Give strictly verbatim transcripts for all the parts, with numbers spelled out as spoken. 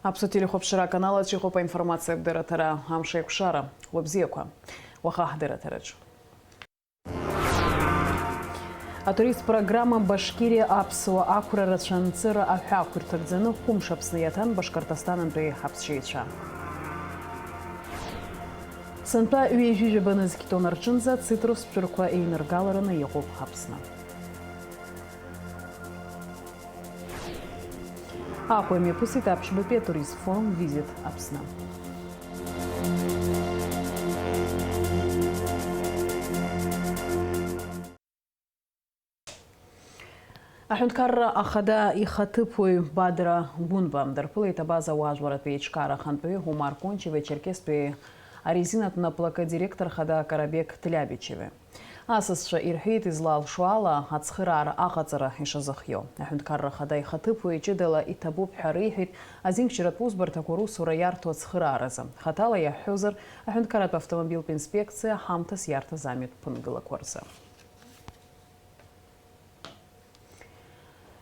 Аԥсуа телехәаԥшра аканал аҿы иҟоуп аинформациатә дырраҭара Амш аиқәшара. Уабзиақәа. Уаха ҳдырраҭараҿы. Атурист программа Башкириа аԥсуа ақәра рацәа анҵыра аҳәаақәа ирҭагӡаны хәымш Аԥсны иаҭан Башкортостанынтәи аԥсшьаҩцәа. Сынтәа ҩажәи жәаба нызқь тонна рҿынӡа цитрус цәырқәа еиныргалараны иҟоуп Аԥсны. Аҟәа имҩаԥысит аԥшьбатәи атуризм форум Визит Аԥсны. Аҳәынҭқарра ахада ихаҭыԥуаҩ Бадра Гәынба дарԥылеит абаза уаажәларратә еиҿкаара ахантәаҩы Умар Кончеви Черкестәи арезинатә наплакы адиректор хада Карабек Тлиабичеви. Асасцәа ирҳәеит излалшо ала ацхыраара аҟаҵара ишазыхиоу. Аҳәынҭқарра ахада ихаҭыԥуаҩ ҷыдала иҭабуп ҳәа риҳәеит азинхьчаратә усбарҭақәа русура иарҭо ацхырааразы. Хаҭала иаҳҳәозар, аҳәынҭқарратә автомобильтә инспекциа ҳамҭас иарҭаз амҩатә ԥынгылақәа рзы.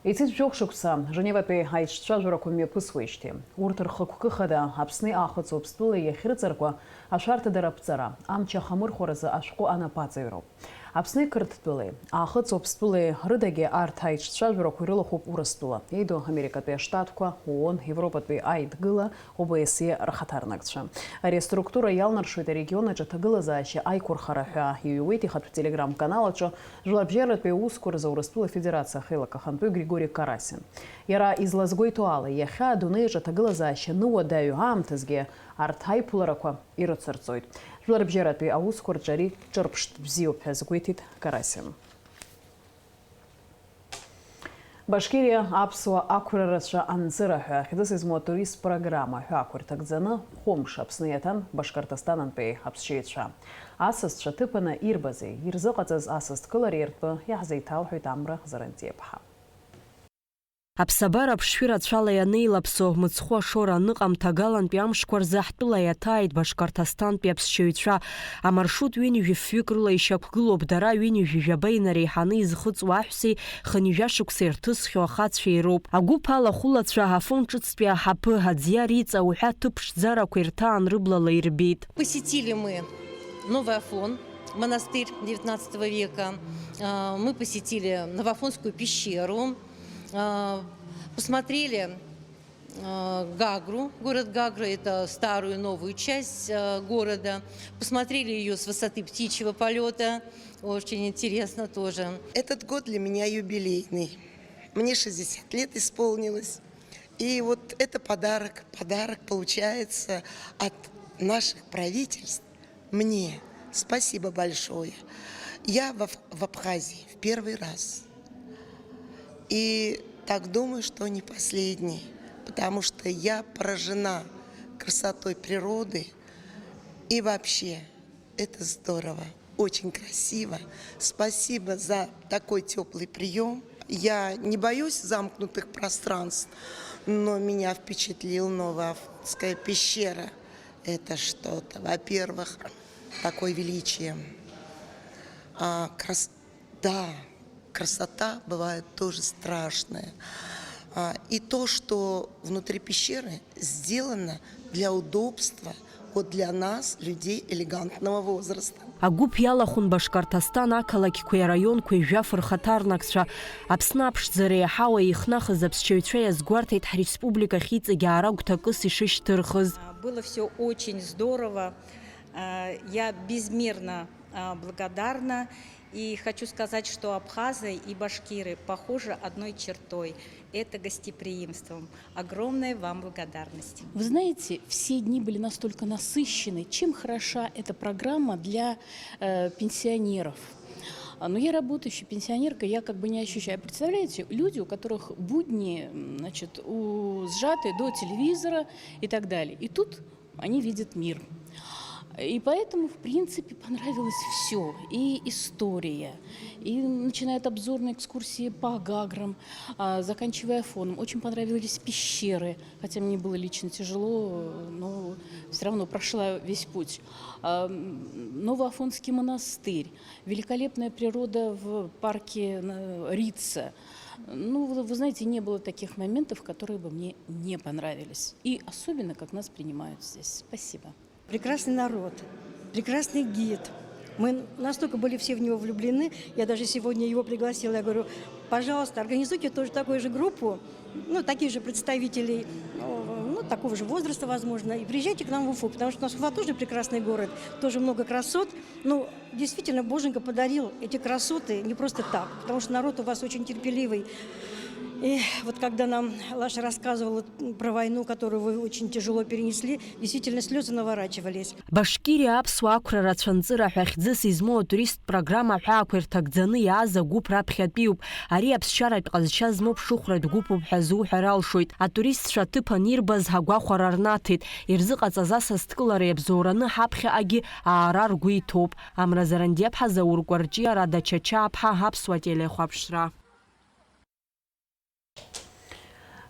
Ицеит жәохә шықәса, Женеватәи аиҿцәажәарақәа мҩаԥысуеижьҭеи. Урҭ рхықәкы хада, Аԥсни Аахыҵ Уаԥстәылеи иахьрыҵаркуа, ашәарҭадара аԥҵара, амч ахамырхәаразы ашәҟәы анапаҵаҩроуп. Аԥсни Қырҭтәылеи, Аахыҵ Уаԥстәылеи рыдагьы арҭ аиҿцәажәарақәа ирылахәуп Урыстәыла, еиду Америкатәи Аштатқәа, ООН, Европатәи Аидгыла, ОБСЕ рхаҭарнакцәа. Ари аструктура иалнаршоит арегион аҿы аҭагылазаашьа аиқәырхара ҳәа иҩуеит ихатә телеграм-канал аҿы Жәларбжьаратәи аусқәа рзы Урыстәыла Афедерациа ахеилак ахантәаҩы Григори Карасин. Иара излазгәеиҭо ала, иахьа адунеи аҿы аҭагылазаашьа ныуадаҩу аамҭазгьы арҭ аиԥыларақәа ирыцырҵоит. Жәларбжьаратәи аусқәа рҿы ари ҿырԥштә бзиоуп ҳәа азгәеиҭеит Карасин. Башкириа аԥсуа ақәра рацәа анҵыра ҳәа ахьӡыс измоу атурист программа аҳәаақәа ирҭагӡаны хәымш Аԥсны иаҭан Башкортостанынтәи аԥсшьаҩцәа. Асасцәа ҭыԥаны ирбазеи, ирзыҟаҵаз асасдкылареи ртәы иаҳзеиҭалҳәоит Амра Ҳзарантиаԥҳа. Аԥсабара аԥшшәы рацәала ианеилаԥсо, мыцхәы ашоура аныҟам, ҭагалантәи амшқәа рзы ҳтәыла иаҭааит Башкортостантәи аԥсшьаҩцәа. Амаршрут ҩынҩажәи фҩык рыла ишьақәгылоуп, дара ҩынҩажәи жәаба инареиҳаны изхыҵуа аҳәсеи хынҩажәа шықәса ирҭысхьоу ахацәеи роуп. Агәыԥ алахәылацәа Афон ҿыцтәи аҳаԥы, аӡиар иҵа уҳәа ҭыԥ ԥшӡарақәа ирҭаан рыблала ирбеит. Посетили мы Новый Афон, монастырь девятнадцатого века. А, мы посетили Новоафонскую пещеру, а, посмотрели, а, Гагру, город Гагра, это старую и новую часть, а, города. Посмотрели её с высоты птичьего полёта. Очень интересно тоже. Этот год для меня юбилейный. Мне шестьдесят лет исполнилось. И вот это подарок, подарок получается от наших правительств мне. Спасибо большое. Я в Аф-, в Абхазии в первый раз. И так думаю, что не последний, потому что я поражена красотой природы и вообще. Это здорово, очень красиво. Спасибо за такой тёплый приём. Я не боюсь замкнутых пространств, но меня впечатлил Новая Афонская пещера. Это что-то. Во-первых, такое величие. А, крас-, да, красота бывает тоже страшная. А, и то, что внутри пещеры сделано для удобства, вот для нас, людей элегантного возраста. Агәыԥ иалахәын Башкортостан ақалақьқәеи араионқәеи жәаф рхаҭарнакцәа. Аԥсны аԥшӡара иаҳауа ихнахыз аԥсшьаҩцәа иазгәарҭеит ҳреспубликахь иҵегь аара гәҭакыс ишышьҭырхыз. Было всё очень здорово. Э, я безмерно, э, благодарна. И хочу сказать, что абхазы и башкиры похожи одной чертой. Это гостеприимством. Огромная вам благодарность. Вы знаете, все дни были настолько насыщены. Чем хороша эта программа для, э, пенсионеров? А, ну, я работающая пенсионерка, я как бы не ощущаю. Представляете, люди, у которых будни, м, значит, у-, сжаты до телевизора и так далее. И тут они видят мир. И поэтому, в принципе, понравилось всё. И история, и начиная от обзорной экскурсии по Гаграм, а, заканчивая Афоном. Очень понравились пещеры, хотя мне было лично тяжело, но всё равно прошла весь путь. А, м, Новоафонский монастырь, великолепная природа в парке, на, Рица. Ну, вы, вы знаете, не было таких моментов, которые бы мне не понравились. И особенно, как нас принимают здесь. Спасибо. Прекрасный народ, прекрасный гид. Мы настолько были все в него влюблены, я даже сегодня его пригласила, я говорю: «Пожалуйста, организуйте тоже такую же группу, ну, таких же представителей, ну, ну, такого же возраста, возможно, и приезжайте к нам в Уфу, потому что у нас Уфа тоже прекрасный город, тоже много красот». Ну, действительно, Боженька подарил эти красоты не просто так, потому что народ у вас очень терпеливый. И вот когда нам Лаша рассказывала про войну, которую вы очень тяжело перенесли, действительно, слезы наворачивались. Башкириа аԥсуа ақәра рацәанҵыра ҳәа хьӡыс измоу атуристтә программа аҳәаақәа ирҭагӡаны иааз агәыԥ раԥхьатәиуп. Ари аԥсшьаратә ҟазшьа змоу ԥшыхәратә гәыԥуп ҳәа азуҳәар алшоит. Атуристцәа аҭыԥ анирбаз агәахәара рнаҭеит. Ирзыҟаҵаз асасдкылара иабзоураны ҳаԥхьаҟагьы аара ргәы иҭоуп. Амра Зарандиаԥҳа, Заур Кәарҷиа, Рада Чачааԥҳа, Аԥсуа телехәаԥшра.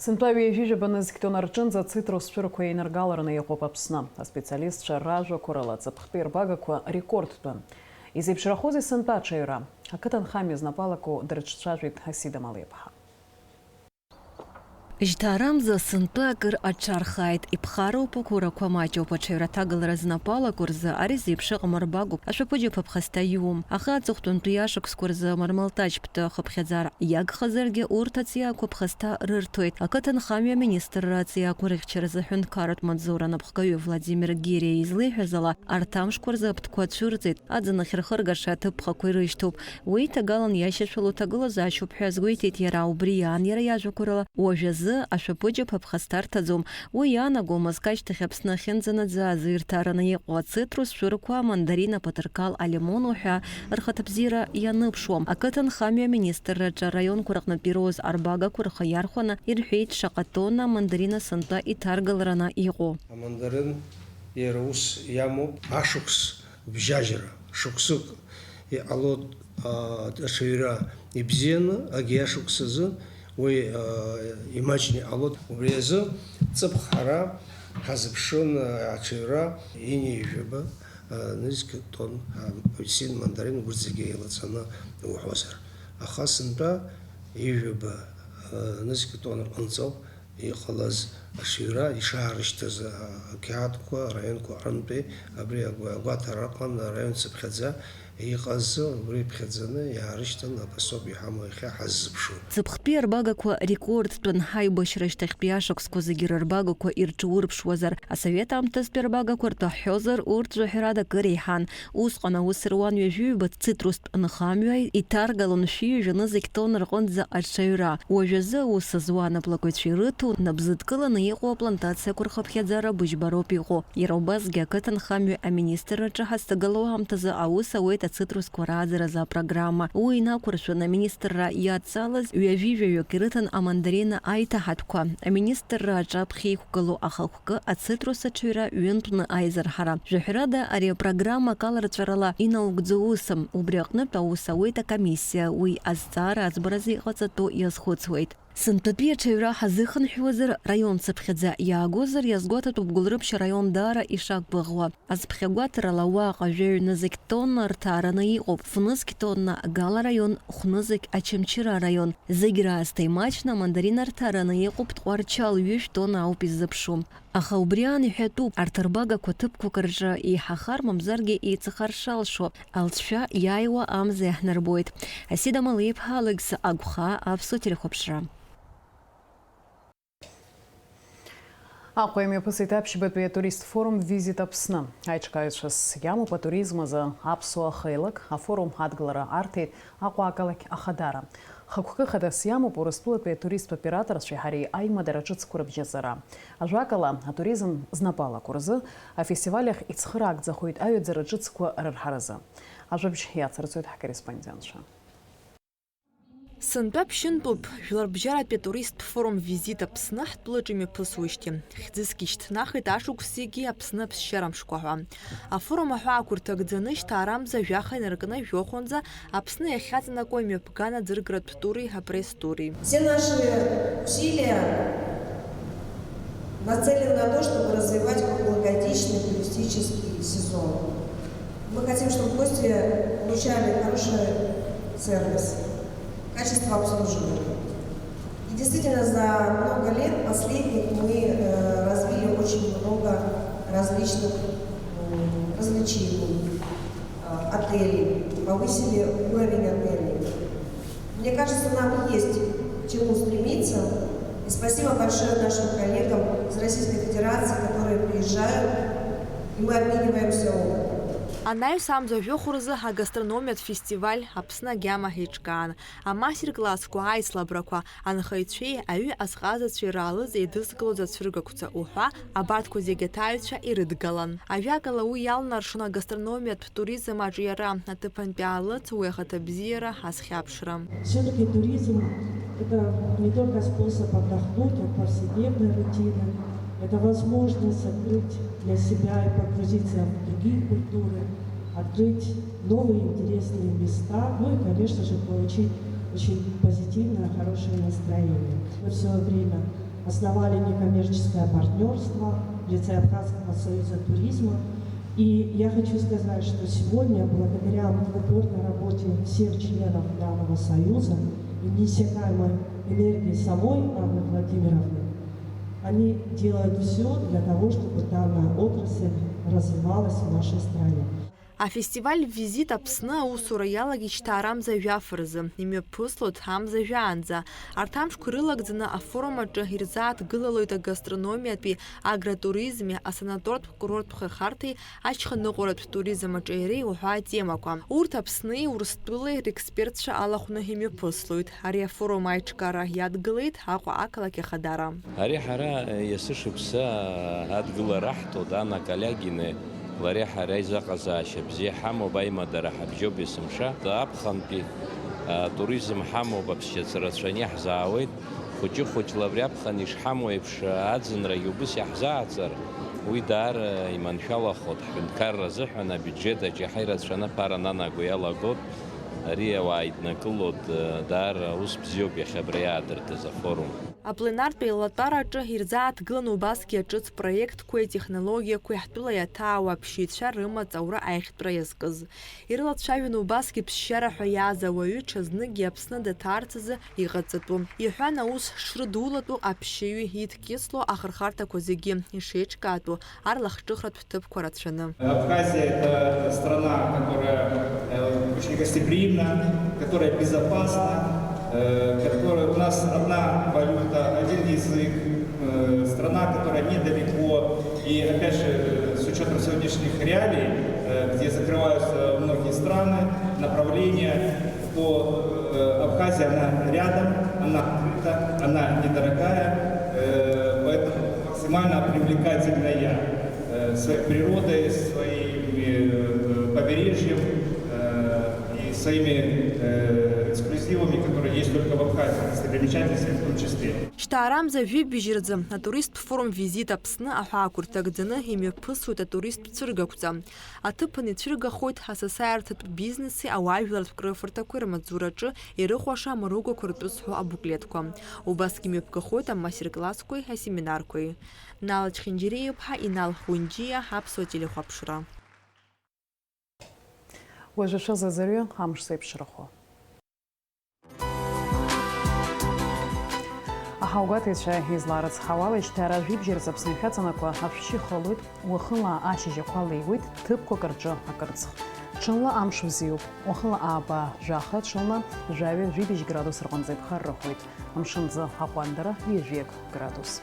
Сынтәа ҩажәижәаба нызқь тонна рҿынӡа ацитрус цәырқәа еиныргалараны иҟоуп Аԥсны. Аспециалистцәа ражәақәа рыла, ҵыԥхтәи рбагақәа рекордтәын. Изеиԥшрахозеи сынтәа аҽаҩра? Ақыҭанхамҩа знапы алаку дрыҿцәажәеит Асида Малеиԥҳа. Жьҭаарамза сынтәа акыр аҽархааит, иԥхароуп, ақәырақәа маҷуп, аҽаҩра аҭагалара знапы алаку рзы ари зеиԥшыҟам рбагоуп, ашәаԥыџьаԥ аԥхасҭа иуам. Аха аҵыхәтәантәи ашықәсқәа рзы Мармалтаҷ Ԥты ахыԥхьаӡара иагхазаргьы, урҭ аҵиаақәа ԥхасҭа рырҭоит. Ақыҭанхамҩа аминистрра аҵиаақәа рыхьчаразы аҳәынҭқарратә маҵзура анапхгаҩы Владимир Гириа излеиҳәаз ала, арҭ амшқәа рзы аԥҭқәа цәырҵит, аӡын ахьырхыргаша аҭыԥхақәа ирышьҭоуп. Уи ҭагалан иашьашәало ҭагылазаашьоуп ҳәа азгәеиҭеит иара. Убри иан иара иажәақәа рыла, уажәазы ашәаԥыџьаԥ аԥхасҭа рҭаӡом. Уи иаанагомызт ашьҭахь Аԥсны ахьынӡанаӡааз ирҭараны иҟоу ацитрус шәырқәа, амандарин, аԥаҭырқал, алимон уҳәа рхаҭабзиара ианыԥшуам. Ақыҭанхамҩа аминистрраҿы араионқәа рҟнытә ироуз арбагақәа рхы иархәаны ирҳәеит шаҟа тонна амандарина сынтәа иҭаргалараны иҟоу. Амандарин иара ус иамоуп, ашықәс бжьажьра, шықәсык иҟалоит, аа, аҽаҩра ибзианы, агьи ашықәс азы уи, аа, имаҷны иҟалоит. Убри азы ҵыԥх ҳара ҳазыԥшын, аа, аҽаҩра ҩынҩажәаба, аа, нызқь тонн, аа, апельсин, мандарин, урҭ зегьы еилаҵаны уҳәозар. Аха сынтәа ҩажәаба, аа, нызқь тонн рҟынӡоуп иҟалаз аҽаҩра ишаарышьҭыз, а, ақьаадқәа араионқәа рынтәи абри агәаҭара ыҟан, араион цыԥхьаӡа иҟаз, убри иԥхьаӡаны иаарышьҭын, абасоуп иҳамоу иахьа ҳаззыԥшу. Ҵыԥхтәи арбагақәа рекордтәын, ҳаибашьра ашьҭахьтәи ашықәсқәа зегьы рырбагақәа ирҿурԥшуазар, асовет аамҭазтәи арбагақәа рҭаҳәозар, урҭ жәаҳәарада акыр еиҳан. Усҟан аус руан ҩажәиҩба цитрустә нхамҩа, иҭаргалон шәи ҩажәа нызқь тонна рҟынӡа аҽаҩра. Уажәазы аус зуа анаплакыҩцәа ирыҭо, напзыдкыланы иҟоу аплантациақәа рхыԥхьаӡара быжьбароуп иҟоу. Иара убасгьы ақыҭанхамҩа аминистрраҿы ҳазҭагылоу аамҭазы аус ауеит ацитрусқәа рааӡаразы апрограмма. Уи инақәыршәаны аминистрра иадҵалаз ҩажәи жәаҩык ирыҭан амандарина аиҭаҳатәқәа. Аминистрра аҿаԥхьа иқәгылоу ахықәкы ацитрус аҽаҩра ҩынтәны аизырҳара. Жәаҳәарада ари апрограмма акаларҵәарала инаугӡо усым. Убри аҟнытә аус ауеит акомиссиа, уи азҵаара аӡбаразы иҟаҵатәу иазхәыцуеит. Сынтәатәи аҽаҩра ҳазыхынҳәуазар, раион цыԥхьаӡа иаагозар, иазгәаҭатәуп Гәылрыԥшь араион даара ишақәгәыӷуа. Азԥхьагәаҭарала уаҟа жәаҩа нызқь тонна рҭаараны иҟоуп, фнызқь тонна Гала араион, хәнызқь Очамчыра араион. Зегь раасҭа имаҷны амандарин арҭаараны иҟоуп Тҟәарчал, ҩышә тонна ауп иззыԥшу. Аха убри аан иҳәатәуп, арҭ рбагақәа ҭыԥқәак рҿы еиҳахар, мамзаргьы еиҵахар шалшо, алҵшәа иааиуа амза иаҳнарбоит. Асида Малеиԥҳа, Алекс Агәхаа, Аԥсуа телехәаԥшра. Аҟәа имҩаԥысит аԥшьбатәи атурист форум Визит Аԥсны. Аиҿкааҩцәас иамоуп атуризм азы аԥсуа хеилак, афорум адгылара арҭеит Аҟәа ақалақь Ахадара. Хықәкы хадас иамоуп Урыстәылатәи атуристтә операторцәеи ҳареи аимадара ҿыцқәа рыбжьаҵара. Ажәакала, атуризм знапы алаку рзы афестиваль ахь ицхыраагӡахоит аҩаӡара ҿыцқәа рырҳаразы. Ажәабжь иацырҵоит ҳкорреспондентцәа. Сынтәа ԥшьынтәуп, жәларбжьаратәи атуристтә форум Визит Аԥсны ҳтәылаҿы имҩаԥысуеижьҭеи. Хьӡысгьы ишьҭнахит ашықәс зегьы Аԥсны аԥсшьара мшқәа ҳәа. Афорум аҳәаақәа рҭагӡаны шьҭаарамза жәаха инаркны жәохәанӡа Аԥсны иахьаҵанакуа имҩаԥган аӡыргаратә тури апресс-тури. Все наши усилия нацелены на то, чтобы развивать круглогодичный туристический сезон. Мы хотим, чтобы гости получали хороший сервис, качество обслуживания. Действительно, за много лет последних мы э, развили очень много различных м, развлечений, э, отелей, повысили уровень отелей. Мне кажется, нам есть к чему стремиться. И спасибо большое нашим коллегам из Российской Федерации, которые приезжают, и мы обмениваемся опытом. Анаҩс амза жәохә рзы агастрономиатә фестиваль Аԥсны агьама еиҿкаан. Амастер-классқәа, аицлабрақәа, анхаҩцәеи аҩы азҟазацәеи раалыҵ еидызкылоз ацәыргақәҵа уҳәа абарҭқәа зегьы аҭаҩцәа ирыдгалан. Ажәакала, уи иалнаршон агастрономиатә туризм аҿиара, аҭыԥантәи аалыҵ, уи ахаҭабзиара азхьаԥшра. Все-таки туризм — это не только способ отдохнуть от повседневной рутины, это возможность открыть для себя и погрузиться в другие культуры, открыть новые интересные места, ну и, конечно же, получить очень позитивное, хорошее настроение. Мы в свое время основали некоммерческое партнерство в лице Абхазского союза туризма. И я хочу сказать, что сегодня, благодаря плодотворной работе всех членов данного союза и неиссякаемой энергии самой Анны Владимировны, они делают все для того, чтобы данная отрасль развивалась в нашей стране. Афестиваль «Визит Аԥсны» аусура иалагеит шьҭаарамза жәаф рзы, имҩаԥыслоит амза жәаанӡа. Арҭ амшқәа ирылагӡаны афорум аҿы ирзааҭгылалоит агастрономиатәи, агротуризми, асанатортә курорттә хырхарҭеи, ашьханыҟәаратә туризм аҿиареи уҳәа атемақәа. Урҭ Аԥсни Урыстәылеи рекспертцәа алахәны имҩаԥыслоит. Ари афорум аиҿкаара иадгылеит Аҟәа ақалақь Ахадара. Ари ҳара, э, есышықәса адгылара ҳҭо, Дана Калиагини лареи ҳареи аизыҟазаашьа бзиа ҳамоуп, аимадара ҳабжьоуп есымша. Аԥхынтәи, э, туризм ҳамоуп, аԥсшьацәа рацәаны иаҳзаауеит. Хәыҷы-хәыҷла абри аԥхын ишҳамоу еиԥш, аӡынрагьы убыс иаҳзааӡар, уи даара иманшәалахоит. Ҳҳәынҭқарра азыҳәан абиуџьет аҿы иаҳа ирацәаны аԥара нанаго иалагоит. Ари ауаа иднакылоит, даара ус бзиоуп иахьа абра иаадыртыз афорум. Апленартә еилатәараҿы ирзааҭгылан убасгьы аҿыц проектқәеи атехнологиақәеи ҳтәыла иаҭаау аԥсшьаҩцәа рымаҵ аура аиӷьтәра иазкыз. Ирылацәажәон убасгьы ԥсшьара ҳәа иааз ауаҩы ҽазныкгьы Аԥсны даҭаарц азы иҟаҵатәу. Иҳәан, аус шрыдулатәу аԥсшьаҩы идкьысло ахырхарҭақәа зегьы ишеиҿкаатәу арлахҿыхратә ҭыԥқәа рацәаны. Абхазия — это страна, которая э, очень гостеприимна, которая безопасна, э, которая, у нас одна валюта, один язык, э, страна, которая недалеко. И опять же, э, с учетом сегодняшних реалий, э, где закрываются многие страны, направление по, э, Абхазии, она рядом, она открыта, она недорогая, э, поэтому максимально привлекательная, э, своей природой, своими, э, побережьем, э, и своими, э, эксклюзивами, которые есть только в Абхазии, достопримечательностями в том числе. Шьҭаарамза жәибжь рзы атуристтә форум «Визит Аԥсны» аҳәаақәа рҭагӡаны имҩаԥысуеит атуристтә цәыргақәҵа. Аҭыԥан ицәыргахоит асасааирҭатә бизнеси ауаажәлартә крыфарҭақәеи рмаҵзураҿы ирыхәаша амаругақәа ртәы зҳәо абуклетқәа. Убасгьы имҩаԥгахоит амастер-классқәеи асеминарқәеи. Нала Чхинџьириа-иԥҳа, Инал Хунџьиа, Аԥсуа телехәаԥшра. Уажәы шәызы аӡәырҩы амш зеиԥшрахо. Аҳаугәаҭаҩцәа изларыцҳауала, ишьҭара жәибжь рзы Аԥсны шәаҵанакуа ашәшьы ихылоит, уахынла ашьыжь ақәа леиуеит, ҭыԥқәак рҿы акырцх. Ҽынла амш бзиоуп, уахынла ааба жәаха, ҽынла жәаҩа-жәибжь градус рҟынӡа иԥхаррахоит, амшынӡы аҟәандара ҩажәи акы градус.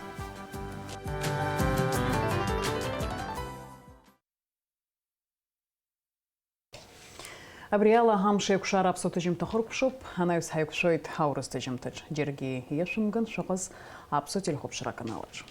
Абри ала амш еиқәшара аԥсуа ҭыжьымҭа хыркәшоуп, анаҩс ҳаиқәшәоит аурыс ҭыжьымҭаҿ. Џьаргьы иашәымган, шәыҟаз аԥсуа телехәаԥшра аканалаҿ.